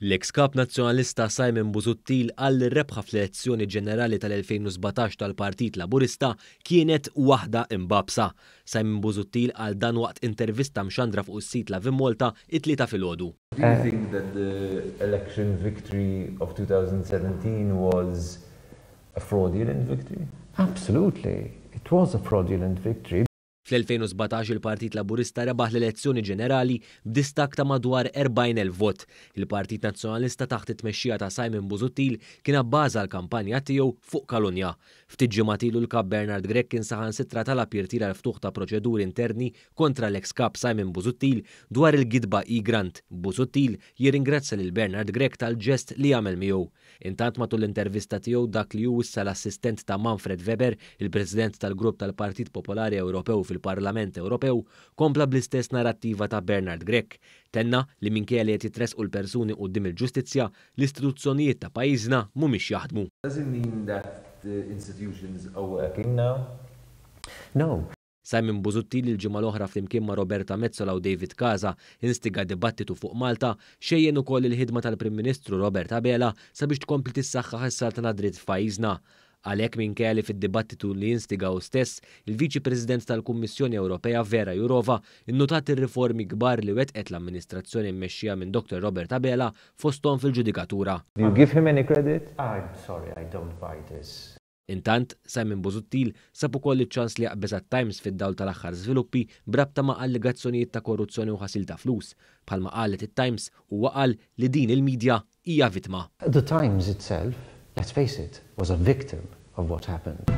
L-eks Kap Nazzjonalista Simon Busuttil qal li r-rebħa fl-elezzjoni ġenerali tal-2017 tal-Partit Laburista kienet waħda imbagħbsa. Simon Busuttil qal dan waqt intervista mxandra fuq is-sit Lovin Malta it-Tlieta filgħodu. Do you think that the election victory of 2017 was a fraudulent victory? Absolutely. It was a fraudulent victory. Fl-2017 il-Partit Laburista rebaħ l-elezzjoni ġenerali b'distakk ta' madwar 40,000 vot. Il-Partit Nazzjonalista taħt it-tmexxija ta' Simon Busuttil kien abbaża l-kampanja tiegħu fuq kalunja. Ftit ġimgħat ilu l-Kap Bernard Grech kien saħansitra talab jirtira l-ftuħ ta' proċeduri interni kontra l-eks Kap Simon Busuttil dwar il-gidba Egrant. Busuttil jirringrazzja lil Bernard Grech tal-ġest li għamel miegħu. Intant matul l-intervista tiegħu dak li hu issa l-assistent ta' Manfred Weber, il-President tal-Grupp tal-Partit Popolari Ewropew fil-Parlament Ewropew, kompla bl-istess narrattiva ta' Bernard Grech. Tenna li minkejja li qed jitressqu l-persuni quddiem il-ġustizzja, l-istituzzjonijiet ta' pajjiżna mhumiex jaħdmu. Does it mean that the institutions are working now? No. Simon Busuttil il-ġimgħa l-oħra flimkien ma' Roberta Metsola u David Casa instiga dibattitu fuq Malta, xejjen ukoll il-ħidma tal-Prim Ministru Robert Abela sabiex tkompli tissaħħaħ is-saltna dritt f'pajjiżna. Għalhekk minkejja li fid-dibattitu li instiga hu stess, il-Viċi President tal-Kummissjoni Ewropea Vera Jourova innutat ir-riformi kbar li wettqet l-amministrazzjoni mmexxija minn Dr. Robert Abela fosthom fil-ġudikatura. Do you give him any credit? I'm sorry, I don't buy this. Intant, Simon Busuttil sab ukoll iċ-ċans li jaqbeż għat-Times fid-dawl tal-aħħar żviluppi b'rabta ma' allegazzjonijiet ta' korruzzjoni u ħasil ta' flus. Bħalma qalet it-Times huwa qal li din il-medja hija vittma. The Times itself, let's face it, was a victim of what happened.